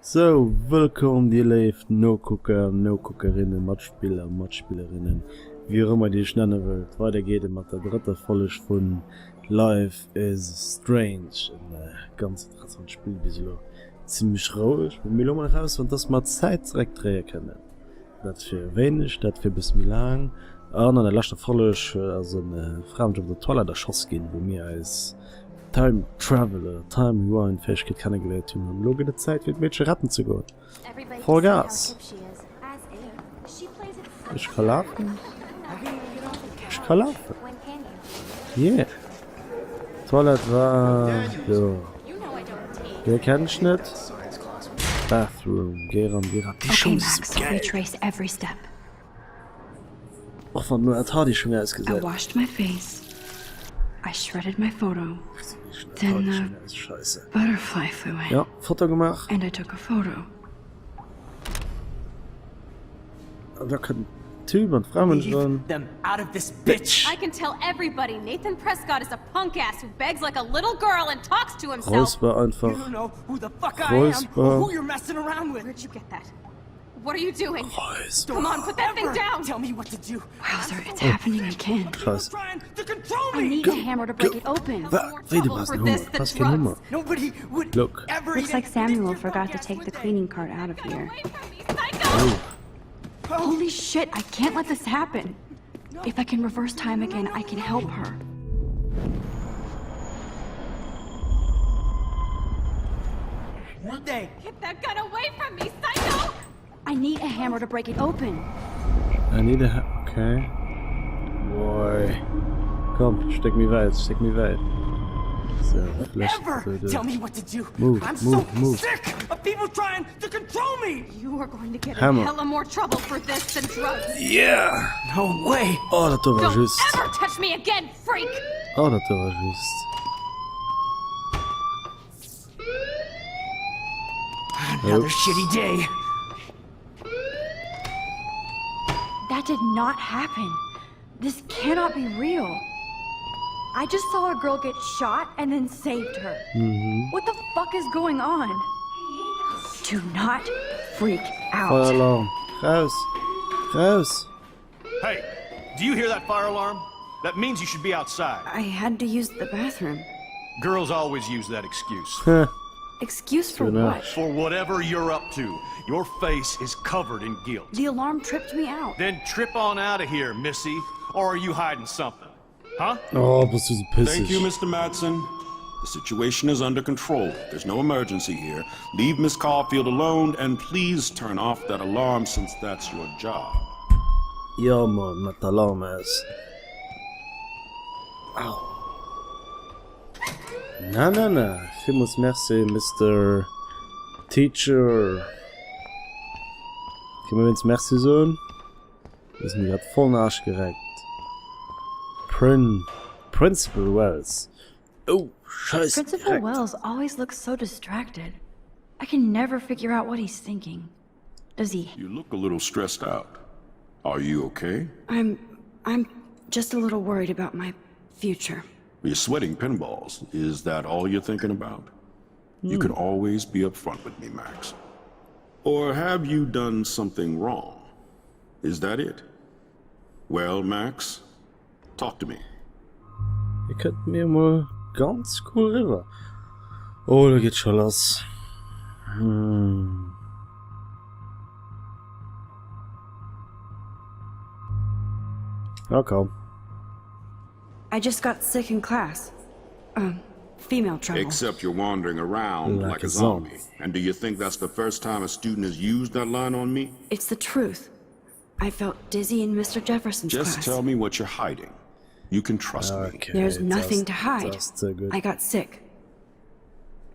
Sou, wëllkomm dir léif Nokucker, Nokuckerinnen, Matspiller, Matspillerinnen, wéi och ëmmer dir iech nenne wëllt. Weider geet et mat der drëtter Folleg vu Life is Strange. En ganz interessant Spill bis elo. Zimlech roueg, mee mir elo mol erausfonnt, dass mer d'Zäit zeréckdréie kënnen. Dat fir e wéineg, dat fir e bësse méi laang. An an der leschter Folleg ass e Framënsch op der Toilette erschoss ginn, wou mir eis Time Travel oder Time Rewind Fäegkeet kennegeléiert hunn. An elo gëtt et Zäit fir d'Meedche retten ze goen. Voll Gas! Ech ka lafen. Ech ka lafen. Yeah! D'Toilette war do. Dee kennen ech net. Bathroom, géi eran, géi eran. Déi Schong si sou gäil! Och wann den Ed Hardy Schong ausgesäit. Jo, Foto gemaach. An da kënnt Typ an d'Fra mënsch eran. Bitch! Räusper einfach. Räusper. Räusper. Scheiße. Go, go. Wa, wéi du brauchs en Hummer? Du brauchs keen Hummer. Look. Oh. Holy shit, I can't let this happen. If I can reverse time again, I can help her. Get that gun away from me, psycho! I need a hammer to break it open. I need a ha okay. Boy. Komm, steck méi wäit, steck méi wäit. So, vlächcht Ever so tell de me what to do. Move, I'm move, so move. sick of people trying to control me. You are going to get in Hammer. hella more trouble for this than drugs. Yeah! No way. Oh, dat do war Don't just. ever touch me again, freak! Oh, dat do war just. Another Oops. shitty day. That did not happen. This cannot be real. I just saw a girl get shot and then saved her. Mm -hmm. What the fuck is going on? Do not freak out. Fire alarm. Raus. Raus. Hey, do you hear that fire alarm? That means you should be outside. I had to use the bathroom. Girls always use that excuse. Excuse for what? For whatever you're up to. Your face is covered in guilt. The alarm tripped me out. Then trip on out of here, Missy. Or are you hiding something? Huh? Oh, bist du so pissig. Thank you, Mr. Madsen. The situation is under control. There's no emergency here. Leave Miss Caulfield alone and please turn off that alarm since that's your job. Ja, Mann, mat Alarm aus. Au. Na, na, na. Villmools merci, Mister Teacher. Kënne mir wéinst Merci soen? Ass mir grad voll den Arsch gereckt. Prin Principal Wells. Oh, scheiße. Principal direkt. Wells always looks so distracted. I can never figure out what he's thinking. Does he? You look a little stressed out. Are you okay? I'm I'm just a little worried about my future. You're sweating pinballs. Is that all you're thinking about? You can always be upfront with me, Max. Or have you done something wrong? Is that it? Well, Max, talk to me. Ihr kënnt mir mol ganz cool riwwer. Oh, da geet scho lass. Hm. Ja, komm. I just got sick in class. Um, female trouble. Except you're wandering around like, like a zombie. zombie. And do you think that's the first time a student has used that line on me? It's the truth. I felt dizzy in Mr. Jefferson's Just class. tell me what you're hiding. You can trust okay, me. There's nothing to hide. I got sick.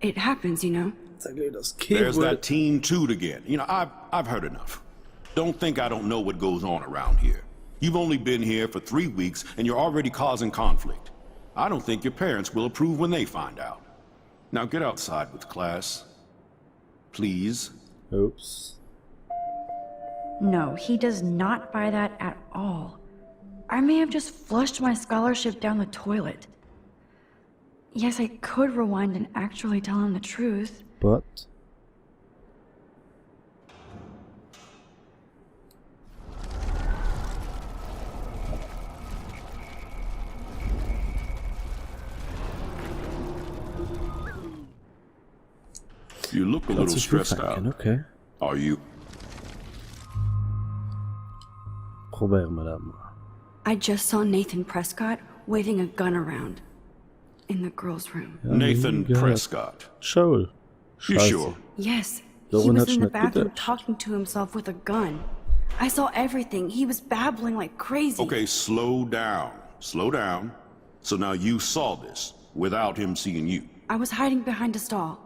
It happens, you know. There's that teen toot again. You know, I've, I've heard enough. Don't think I don't know what goes on around here. You've only been here for three weeks and you're already causing conflict. I don't think your parents will approve when they find out. Now get outside with class. Please. Oops. No, he does not buy that at all. I may have just flushed my scholarship down the toilet. Yes, I could rewind and actually tell him the truth. But? You look a Kannst little du stressed ufänken, out. okay. Are you? Probéiere mer dat mol. I just saw Nathan Prescott waving a gun around in the girls' room. Nathan gehört. Prescott. Schoul. You Scheiße. sure? Yes, he Daran was hat in the ich nicht bathroom gedacht. talking to himself with a gun. I saw everything. He was babbling like crazy. Okay, slow down. Slow down. So now you saw this without him seeing you. I was hiding behind a stall.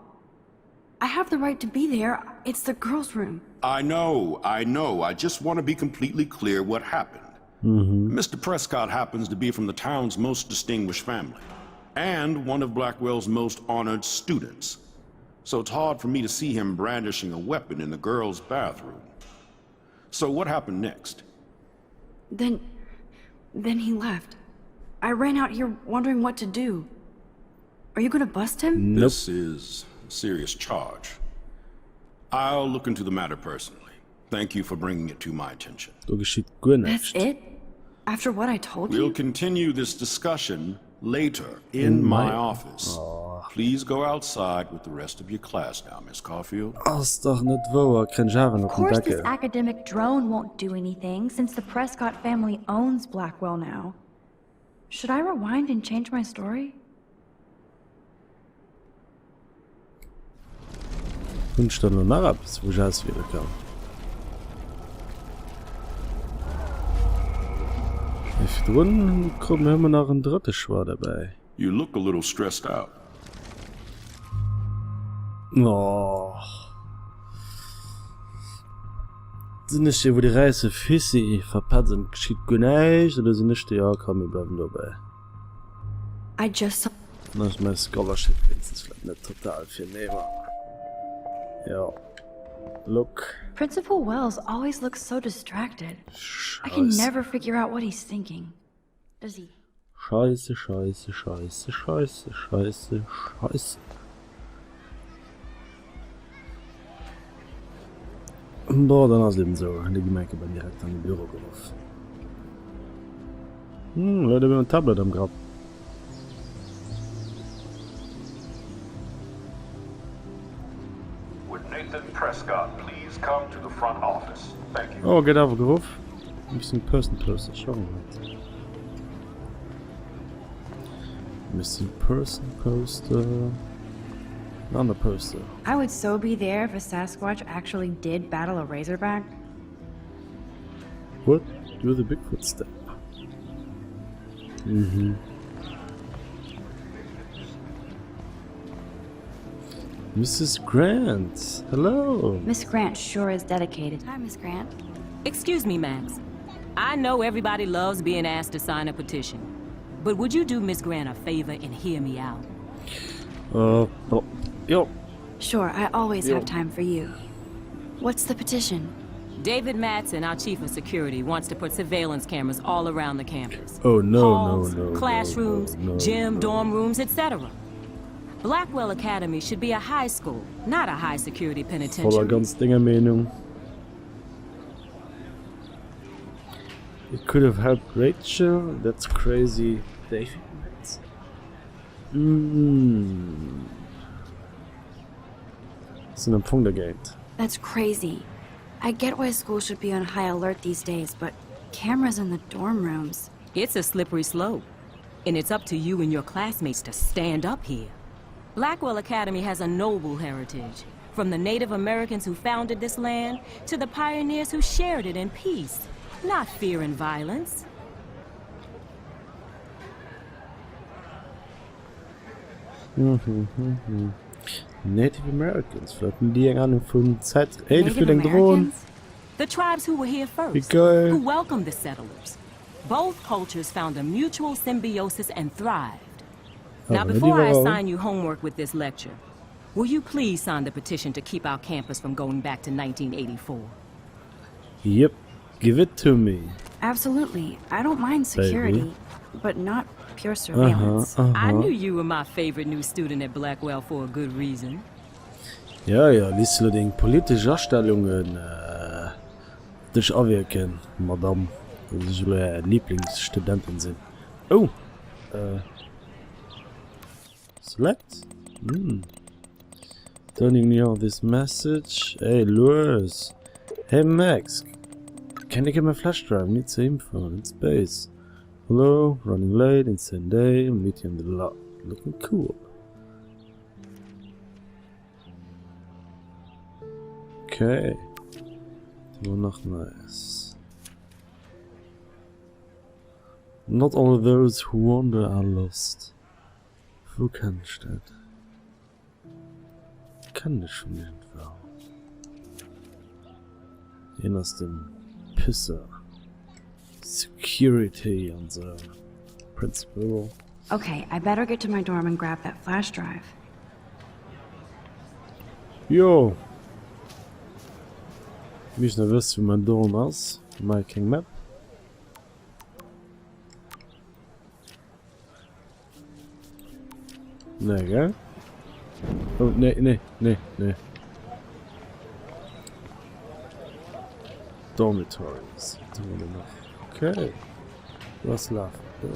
I have the right to be there. It's the girls' room. I know, I know. I just want to be completely clear what happened. Mr. Prescott happens to be from the town's most distinguished family and one of Blackwell's most honored students. So it's hard for me to see him brandishing a weapon in the girls' bathroom. So what happened next? Then. Then he left. I ran out here wondering what to do. Are you gonna bust him? Nope. This is a serious charge. I'll look into the matter personally. Thank you for bringing it to my attention. Do geschitt guer That's näischt. it? After what I told We'll you? continue this discussion later in my my- office. Please go outside with the rest of your class now, Miss Caulfield. Ass dach net wouer, kréien ech awer Of nach den course, this Deckel. academic drone won't do anything since the Prescott family owns Blackwell now. Should I rewind and change my story? Hunn ech dann elo nach eppes, wou ech auswiele kann? Mee virdrun kruten hu mer nach en drëtte Choix derbäi. You look a little stressed out. Oh. Sinn ech dee wou de räisse Fussi verpetzt an et geschitt guer näischt oder sinn ech dee, jo komm mir bleiwen dobäi. I just saw. Dann ass mäi Scholarship wéinstens vläit net total fir Never. Jo, look. Principal Wells always looks so distracted. I can Scheisse. never figure out what he's thinking. Does he Scheisse, scheisse, scheisse, scheisse, scheisse, scheisse. Bon, dann ass et eben esou. Déi Gemenke beim direkt an de Büro geruff. Hm, lo huet e mir en Tablet am Grapp. Would Nathan Prescott please come to the front office? Thank you. Oh, gëtt awer geruff. Missing Person Poster, schauen wir mal. Missing Person Poster. En aner Poster. I would so be there if a Sasquatch actually did battle a Razorback. What? Do the Bigfoot step. Mhm. Mrs. Grant, hello. Miss Grant sure is dedicated. Hi, Miss Grant. Excuse me, Max. I know everybody loves being asked to sign a petition. But would you do Miss Grant a favor and hear me out? Uh, oh, jo. Sure, I always Jo. have time for you. What's the petition? David Madsen, our chief of security, wants to put surveillance cameras all around the campus. Oh no, Halls, no, no, classrooms, no, no, gym, no. dorm rooms, etc. Blackwell Academy should be a high school, not a high security Voll a penitentiary. ganz denger Meenung. It could have helped Rachel, that's crazy. David Madsen. Mm. Sinn am Fong dergéint. That's crazy. I get why school should be on high alert these days, but cameras in the dorm rooms. It's a slippery slope, and it's up to you and your classmates to stand up here. Blackwell Academy has a noble heritage, from the Native Americans who founded this land to the pioneers who shared it in peace, not fear and violence. Native Americans, vläit hunn déi eng Ahnung vun Zäit. Hey, do Native flitt eng Dron! Americans? The tribes who were here Wéi first, geil! who welcomed the settlers. Both cultures found a mutual symbiosis and thrived. Now, Awer net before I iwwerall. assign you homework with this lecture, will you please sign the petition to keep our campus from going back to 1984? Yep, give it to me. Absolutely. I don't mind Baby. security, but not pure Aha, surveillance. I aha. knew you were my favorite new student at Blackwell for a good reason. Ja, ja, lies elo deng politesch Astellungen op dech awierken, Madamm, dass ech elo är Lieblingsstudentin sinn. Oh! Select? Hm. Don't ignore this message. Ey, lues! Hey Max, can I get my flash drive? Need some info in space. Hello, running late, insane day, meet you in the lot. Looking cool. Okay. War nach nice. Not all those who wander are lost. Wou kennen ech dat? Kennen ech vun iergendwou. Hien ass den Pisser. Security an sou. Principal. Okay, I better get to my dorm and grab that flash drive. Jo. Mir nach wësst wou mein Dorm ass. Mei keng Map. Nee, gell? Oh, nee, nee, nee, nee. Dormitories. Okay. Was laufen? Ja.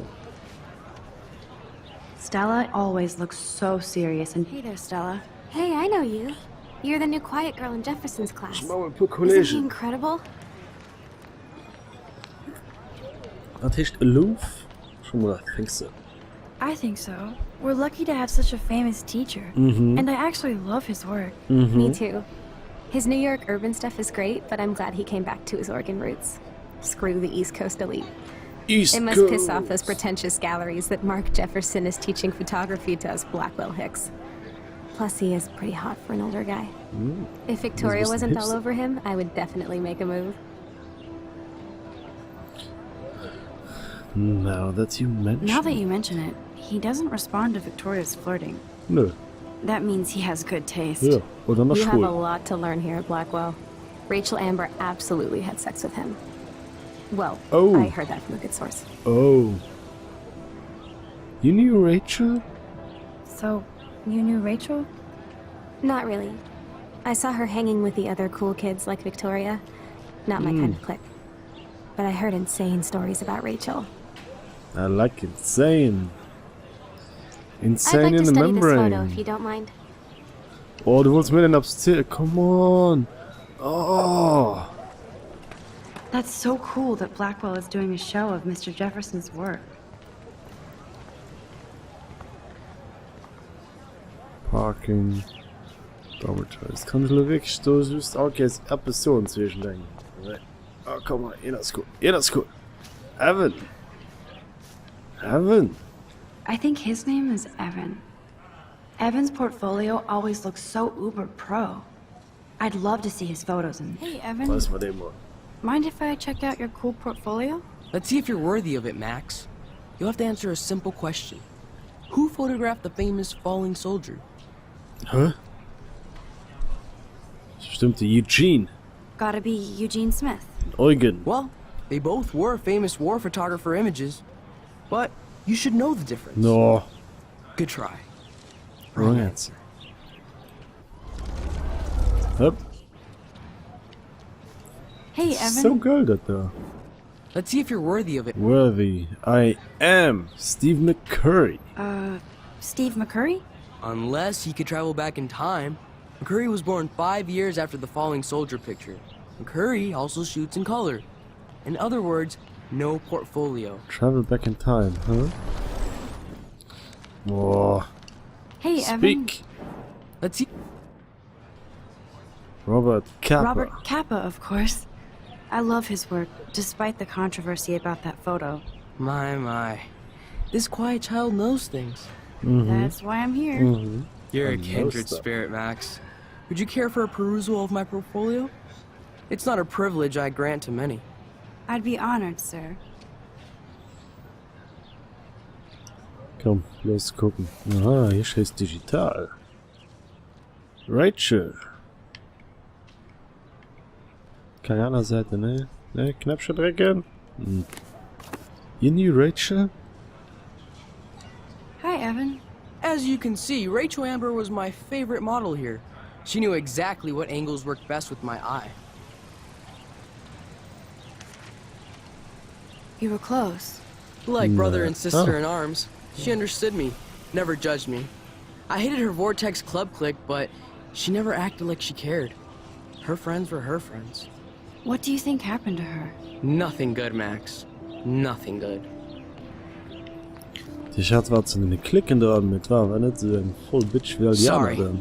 Stella always looks so serious and... Hey there, Stella. Hey, I know you. You're the new quiet girl in Jefferson's class. Isn't he incredible? Wat heescht aloof? Schon mol I think so. I think so. We're lucky to have such a famous teacher. Mm -hmm. And I actually love his work. Mm -hmm. Me too. His New York urban stuff is great, but I'm glad he came back to his Oregon roots. Screw the East Coast elite. East it must Coast. piss off those pretentious galleries that Mark Jefferson is teaching photography to us Blackwell Hicks. Plus, he is pretty hot for an older guy. Mm. If Victoria wasn't all over him, I would definitely make a move. Now that you mention Now that you mention it, he doesn't respond to Victoria's flirting. Nö. That means he has good taste. Ja, oder nach You have a schwul. lot to learn here at Blackwell. Rachel Amber absolutely had sex with him. Well, Oh. I heard that from a good source. Oh. You knew Rachel? So, you knew Rachel? Not really. I saw her hanging with the other cool kids like Victoria. Not my kind of Hmm. clique. But I heard insane stories about Rachel. I like insane. Insane I'd like in to the study this membrane. photo if you don't mind. Oh, du wolltest mir denn abs- Come on. Oh. That's so cool that Blackwell is doing a show of Mr. Jefferson's work. Parking. Dormitories. Kann ich lo wierklech do just all Kéiers eppes soen zwischen engem? Oh, komm mal, een ass cool. Een ass cool. Evan. Evan. I think his name is Evan. Evan's portfolio always looks so uber pro. I'd love to see his photos and... Hey, Evan. Weis mer dee mol. Mind if I check out your cool portfolio? Let's see if you're worthy of it, Max. You'll have to answer a simple question. Who photographed the famous falling soldier? Hä? Bestimmt de Eugene. Gotta be Eugene Smith. Eugen. Well, they both were famous war photographer images, but you should know the difference. No. Good try. Wrong answer. Hup. Hey, Evan. So geil dat da. Let's see if you're worthy of it. Worthy. I am Steve McCurry. Uh, Steve McCurry? Unless he could travel back in time. McCurry was born five years after the falling soldier picture. McCurry also shoots in color. In other words, no portfolio. Travel back in time, huh? Boah. Hey, Evan. Speak. Let's see. Robert Capa. Robert Capa, of course. I love his work, despite the controversy about that photo. My, my. This quiet child knows things. Mm -hmm. That's why I'm here. Mm -hmm. You're a kindred spirit, Max. Would you care for a perusal of my portfolio? It's not a privilege I grant to many. I'd be honored, sir. Komm, los gucken. Aha, hier steht digital. Rachel. Keine andere Seite, ne? Ne, Knöpfchen drücken. Hm. You knew Rachel? Hi, Evan. As you can see, Rachel Amber was my favorite model here. She knew exactly what angles worked best with my eye. You were close. Like brother and sister Oh. in arms. She understood me, never judged me. I hated her Vortex Club clique, but She never acted like she cared. Her friends were her friends. What do you think happened to her? Nothing good, Max. Nothing good. Ech hat war zu den Klicken dran, mee et war awer net esou eng voll Bitch wéi all déi aner Sorry. dran.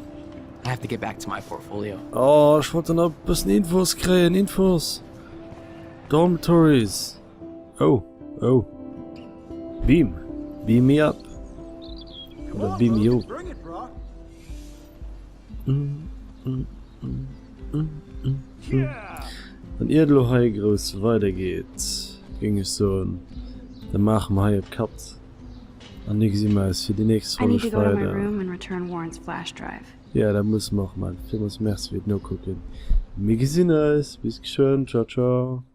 I have to get back to my portfolio. Oh, ech wollt nach e bëssen Infos kréien, Infos. Dormitories. Oh, oh. Beam. Beam me up. Oder beam you. An iert elo hei grouss weidergeet, géing ech soen, da maache mer hei e Cut an da gesi mer eis fir déi nächst I need Folleg to go to my weider. room and return Warren's flash drive. Jo, dat musse mer och maachen. Villmools Merci fir d'Nokucken. Mir gesinn eis. Bis geschwënn. Ciao, ciao.